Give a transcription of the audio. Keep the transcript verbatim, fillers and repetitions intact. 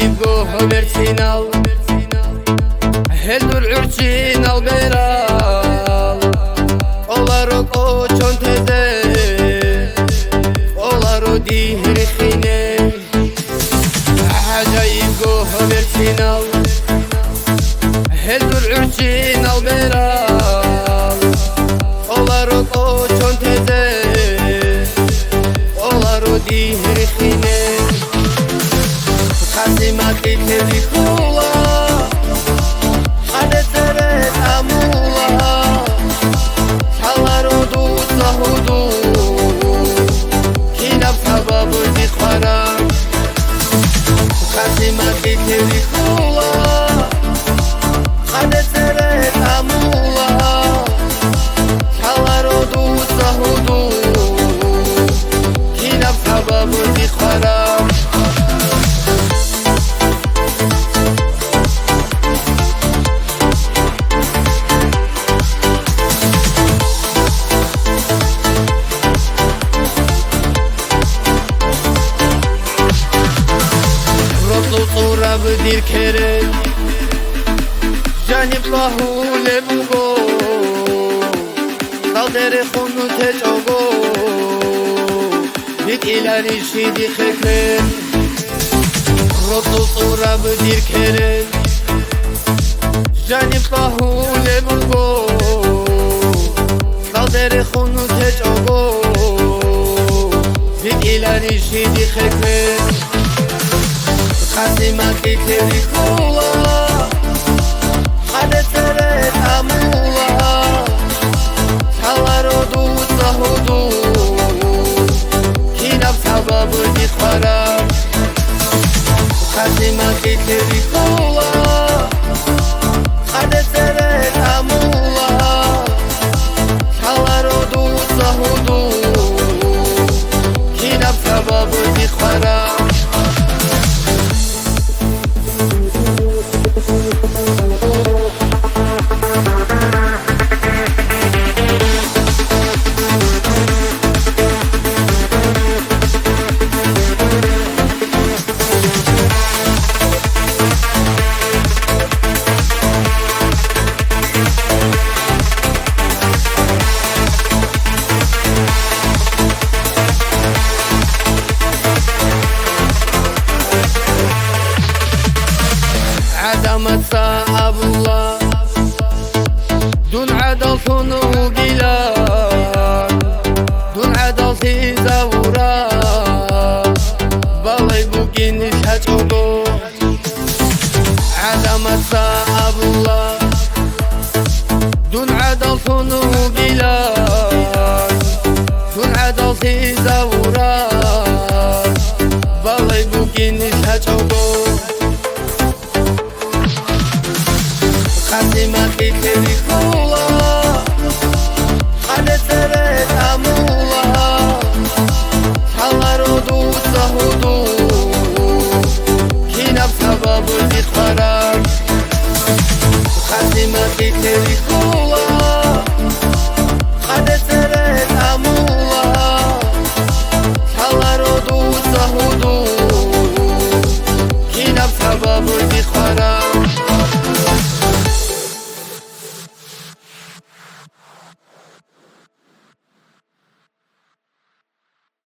Гьабго гьоберцинал, гьел дур гӀурччинал берал, кӀоларо кӀочон тезе, кӀоларо дихьри хине. ГӀажаибго гьоберцинал, гьел дур гӀурччинал берал, кӀоларо кӀочон тезе, кӀоларо дихьри хине. Хъасимат лъикӀлъи рихьула, къаде цере тӀамула, лъаларо дуца гьудул, кинаб сабаб дихъвараб. Хъасимат лъикӀлъи рихьула, къаде цере тӀамула, лъаларо дуца гьудул, кинаб сабаб дихъвараб. Рокьул цӀураб дир керен жаниб лагьулеб буго, цӀалде рехун течӀого, битӀиларищ дихъе квен? Рокьул цӀураб дир керен жаниб лагьулеб буго, цӀалде рехун течӀого, битӀиларищ дихъе квен? Хъасимат лъикӀлъи рихьула, къаде цере тӀамула, лъаларо дуца гьудул, кинаб сабаб дихъвараб. Хъасимат лъикӀлъи рихьула, къаде цере тӀамула, лъаларо дуца гьудул, кинаб сабаб дихъвараб. ГӀадамаца абула, дун гӀадаллъун вугилан, дун гӀадаллъизавура, балай бугин лъачӀого. ГӀадамаца абула, дун гӀадаллъун вугилан, дун гӀадаллъизавура, балай бугин лъачӀого. Хъасимат лъикӀлъи рихьула, къаде цере тӀамула, лъаларо дуца гьудул, кинаб сабаб дихъвараб. Хъасимат лъикӀлъи рихьула, къаде цере тӀамула, лъаларо дуца гьудул.